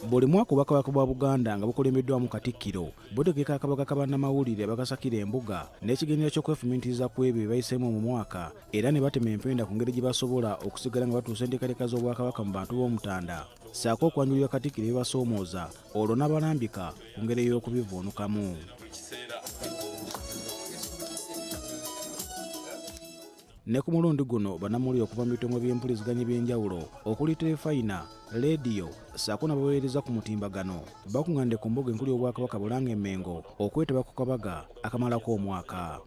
Buli mwaka Obwakabaka bwa Buganda nga bukulembeddwamu Katikkiro butegeka akabaga ka bannamawulire abagasakira embuga n'ekigendererwa ky'okwefumiitiriza ku ebyo bye bayiseemu mu mwaka era ne batema empenda ku ngeri gye basobola okusigala nga batuusa enteekateeka z'Obwakabaka mu bantu b'Omutanda ssaako okwanjulira Katikkiro ebibasoomooza olwo n'abalambika ku ngeri ey'okubivvuunukamu. Ne ku mulundi guno bannamawulire okuva mu bitongole by'empuliziganya eby'enjawulo okuli terefayina, leediyo ssaako n'abaweereza ku mutimbagano bakuŋŋaanidde ku mbuga enkulu y'Obwakabaka Bulange e Mmengo okwetaba ku kabaga akamalako omwaka.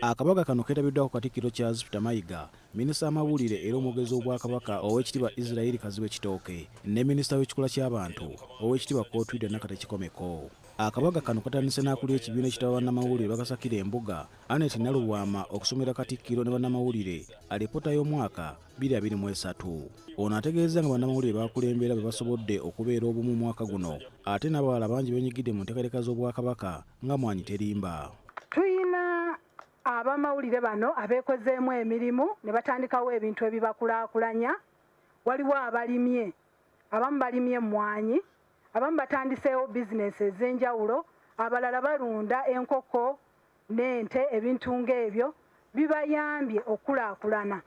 Akabaga kano keetabiddwako Katikkiro Charles Peter Mayiga, Minisita w'amawulire era omwogezi w'Obwakabaka Oweekitiibwa Israel Kazibwe Kitooke ne Minisita w'ekikula ky'abantu Oweekitiibwa Cotrida Nakate Kikomeko. Akabaga kano katandise n'akulira ekibiina ekitaba bannamawulire bakasakira embuga Annet Nalubwama okusomera Katikkiro ne bannamawulire alipoota y'omwaka 2023. Ono ategeezezza nga bannamawulire b'akulembera bwe basobodde okubeera obumu omwaka guno ate n'abalala bangi beenyigidde mu nteekateeka z'Obwakabaka nga Mwanyi Terimba. Tuyina abamawulire bano abeekozeemu emirimu ne batandikawo ebintu ebibakulaakulanya. Waliwo abalimye, abamu balimye emmwanyi, abamu batandiseewo bizinensi ez'enjawulo, abalala balunda enkoko n'ente, ebintu ng'ebyo bibayambye okukulaakulana.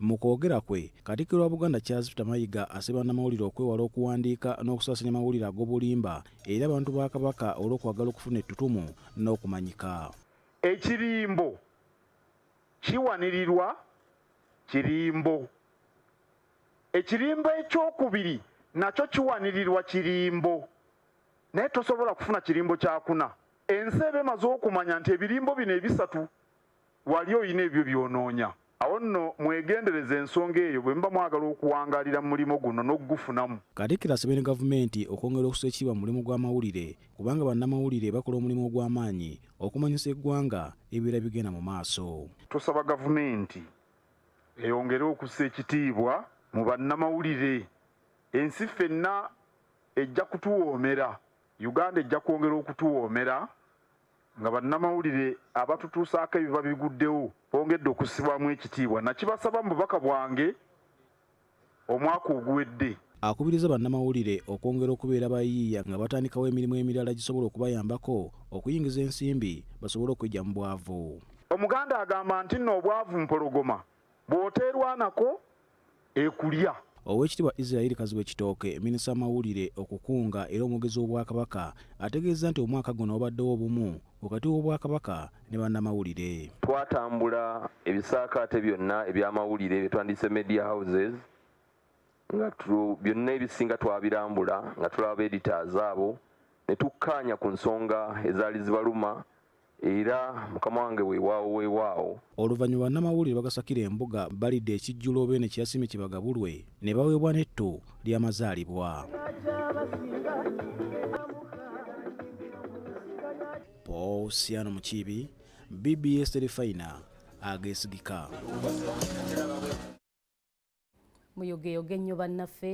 Mu kwogera kwe, Katikkiro wa Buganda Charles Peter Mayiga asabye bannamawulire okwewala okuwandiika n'okusaasaanya amawulire ag'obulimba eri abantu ba Kabaka olw'okwagala okufuna ettutumu n'okumanyika. Ekirimbo kiwanirirwa kirimbo. Ekirimbo ekyokubiri nakyo kiwanirirwa kirimbo. Naye tosobola kufuna kirimbo kyakuna. Ensi eba emaze okumanya nti ebirimbo bino ebisatu wali olina ebyo by'onoonya. Awo nno mwegendereze ensonga eyo bwe muba mwagala okuwangaalira mu mulimo guno n'okugufunamu. Katikkiro asabye ne gavumenti okwongera okussa ekitiibwa mu mulimu gw'amawulire kubanga bannamawulire bakola omulimu ogw'amaanyi okumanyisa eggwanga ebibeera bigenda mu maaso. Tusaba gavumenti eyongere okussa ekitiibwa mu bannamawulire. Ensi ffenna ejja kutuwoomera. Uganda ejja kwongera okutuwoomera nga bannamawulire abatutuusaako ebiba biguddewo bongedde okussibwamu ekitiibwa. Nakibasaba mu bubaka bwange omwaka oguwedde. Akubirizza bannamawulire okwongera okubeera abayiiya nga batandikawo emirimu emirala egisobola okubayambako okuyingiza ensimbi basobole okweggya mu bwavu. Omuganda agamba ntinno obwavu mpologoma bw'oteerwanako ekulya. Oweekitiibwa Israel Kazibwe Kitooke, Minisita w'amawulire, okukunga era omwogezi w'Obwakabaka ategeezezza nti omwaka guno wabaddewo obumu wakati w'Obwakabaka ne bannamawulire. Twatambula ebisaakaate byonna eby'amawulire bye twandiyise media houses nga byonna ebisinga twabirambula nga tulaba ba editors abo ne tukkaanya ku nsonga ezaali zibaluma Era mukama wange weewaawo weewaawo. Oluvannyuma bannamawulire bagasakira embuga balidde ekijjulo Beene kye yasiimye kibagabulwe ne baweebwa n'ettu ly'amazaalibwa. Paul Siano Mukiibi, BBS Terefayina ageesigika. Muyogeyoge nnyo bannaffe.